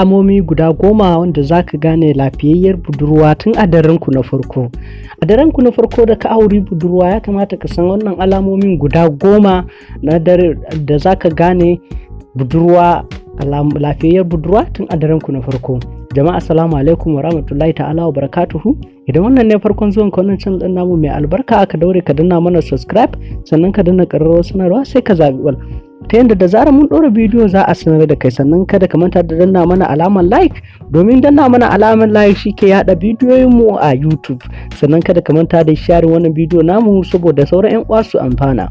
Alamomi guda 10 wanda za ka gane lafiyayyar budurwa tun a darenku na farko. A darenku na farko da ka auri budurwa, ya kamata ka san wannan alamomin guda 10 na dare da za ka gane budurwa, lafiyayyar budurwa tun a darenku na farko. Jama'a, assalamu alaikum wa rahmatullahi ta'ala wa barakatuhu. Idan wannan ne farkon zuwan ka wannan channel din namu mai albarka, ka daure ka danna mana subscribe, sannan ka danna ƙararrawar sanarwa, sai ka zabi all, ta yadda da zarar mun ɗora bidiyo za a sanar da kai. Sannan kada ka manta da danna mana alamar like, domin danna mana alamar like shi ke yaɗa bidiyoyin mu a YouTube. Sannan kada ka manta da share wannan bidiyo namu saboda sauran 'yan uwa su amfana.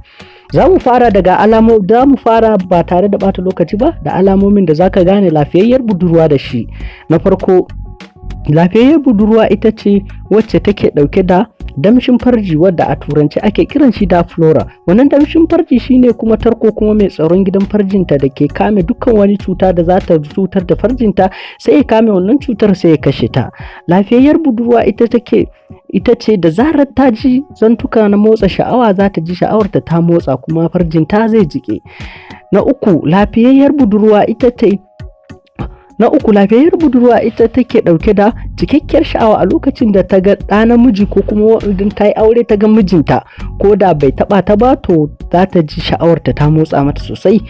Za mu fara daga alamo, za mu fara ba tare da bata lokaci ba da alamomin da zaka gane lafiyayyar budurwa da shi. Na farko, lafiyayyar budurwa ita ce wacce take dauke da damshin farji, wadda a turanci ake kiran shi da flora. Wannan damshin farji shine kuma tarko kuma mai tsaron gidan farjinta da ke kame dukkan wani cuta da za ta cutar da farjinta, sai ya kame wannan cutar, sai ya kashe ta. Lafiyayyar budurwa ita take ita ce da zarar ta ji zantuka na motsa sha'awa, za ta ji sha'awarta ta motsa kuma farjinta zai jike. Na uku, lafiyayyar budurwa ita take dauke da cikakkiyar sha'awa a lokacin da ta ga ɗa namiji, ko kuma idan ta yi aure ta ga mijinta, ko da bai taɓa ta ba, to za ta ji sha'awarta ta motsa mata sosai.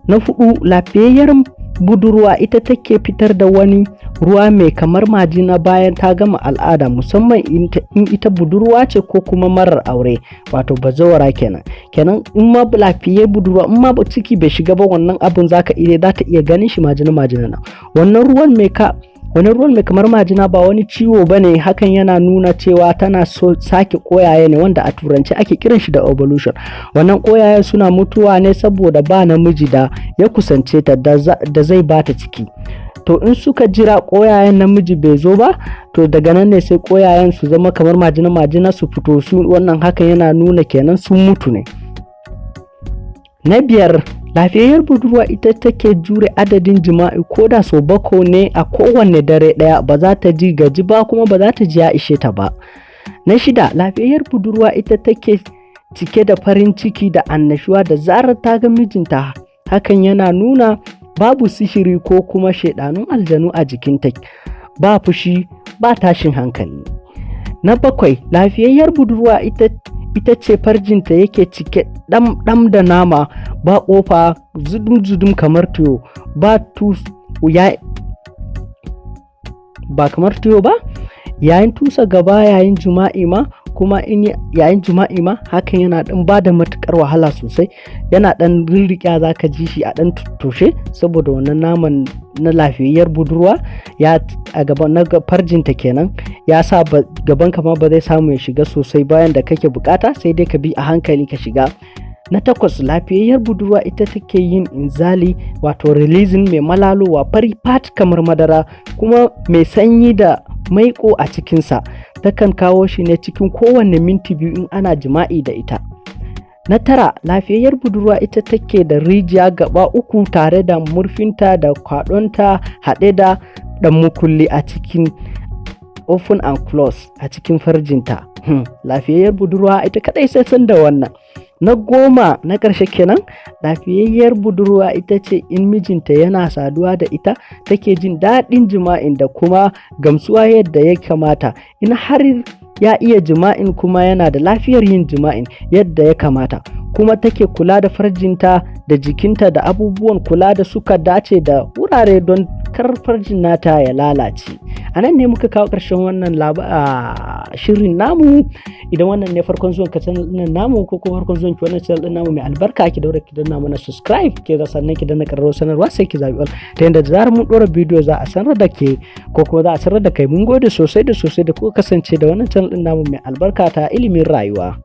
Na hudu, lafiyayyar budurwa ita take fitar da wani ruwa mai kamar majina bayan ta gama al'ada, musamman in ita budurwa ce ko kuma marar aure, wato bazawara kenan. Kenan in ma lafiyar budurwa, in ma ciki bai shiga ba, wannan abun zaka iya za ta iya ganin shi majina majina na. Wannan ruwan mai kamar majina ba wani ciwo ba ne. Hakan yana nuna cewa tana so sake koyaye ne, wanda a turanci ake kiran shi da ovulation. Wannan koyaye suna mutuwa ne saboda ba namiji da ya kusance ta da zai bata ciki. To in suka jira koyayen namiji bai zo ba, to daga nan ne sai koyayen su zama kamar majina majina su fito su. Wannan hakan yana nuna kenan sun mutu ne. Na biyar, lafiyayyar budurwa ita take jure adadin jima'i ko da sau 7 ne a kowanne dare ɗaya, ba za ta ji gaji ba kuma ba za ta ji ya ishe ta ba. Na shida, lafiyayyar budurwa ita take cike da farin ciki da annashuwa da zarar ta ga mijinta. Hakan yana nuna babu sihiri ko kuma shaidanun aljanu a jikinta, ba fushi, ba tashin hankali. Na bakwai, lafiyayyar budurwa ita ce farjinta yake cike ɗam da nama, ba ƙofa, zudum-zudum kamar tuyo ba, ya ba kamar tuyo ba yayin tusa gaba yayin jima'i ma. Kuma in yayin jima'i ma, hakan yana dan ba da matukar wahala sosai, yana dan rirriƙya, za ka ji shi a dan toshe, saboda wannan naman na lafiyayyar budurwa ya a gaban na farjinta kenan ya sa gaban ka ma ba zai samu ya shiga sosai bayan da kake bukata, sai dai ka bi a hankali ka shiga. Na takwas, lafiyayyar budurwa ita take yin inzali, wato releasing, mai malalowa fari fat kamar madara kuma mai sanyi da maiko a cikinsa. Takan kawo shi ne cikin kowanne minti 2 in ana jima'i da ita. Na tara, lafiyayyar budurwa ita take da rijiya gaba uku tare da murfinta da kwadonta haɗe da ɗan mukulli a cikin open and close a cikin farjinta. Lafiyayyar budurwa ita kadai sai san da wannan. Na 10, na ƙarshe kenan, lafiyayyar budurwa ita ce in mijinta yana saduwa da ita take jin daɗin jima'in da kuma gamsuwa yadda ya kamata, in har ya iya jima'in kuma yana da lafiyar yin jima'in yadda ya kamata, kuma take kula da farjinta da jikinta da abubuwan kula da suka dace da wurare don kar farjin nata ya lalace. A nan ne muka kawo ƙarshen wannan shirin namu. Idan wannan ne farkon zuwan ka channel ɗin namu, ko kuma farkon zuwan ki wannan channel ɗin namu mai albarka, ki daure ki danna mana subscribe ke da, sannan ki danna ƙararrawar sanarwa, sai ki zabi all, ta yadda da zarar mun ɗora bidiyo za a sanar da ke, ko kuma za a sanar da kai. Mun gode sosai da sosai da kuka kasance da wannan channel ɗin namu mai albarka ta ilimin rayuwa.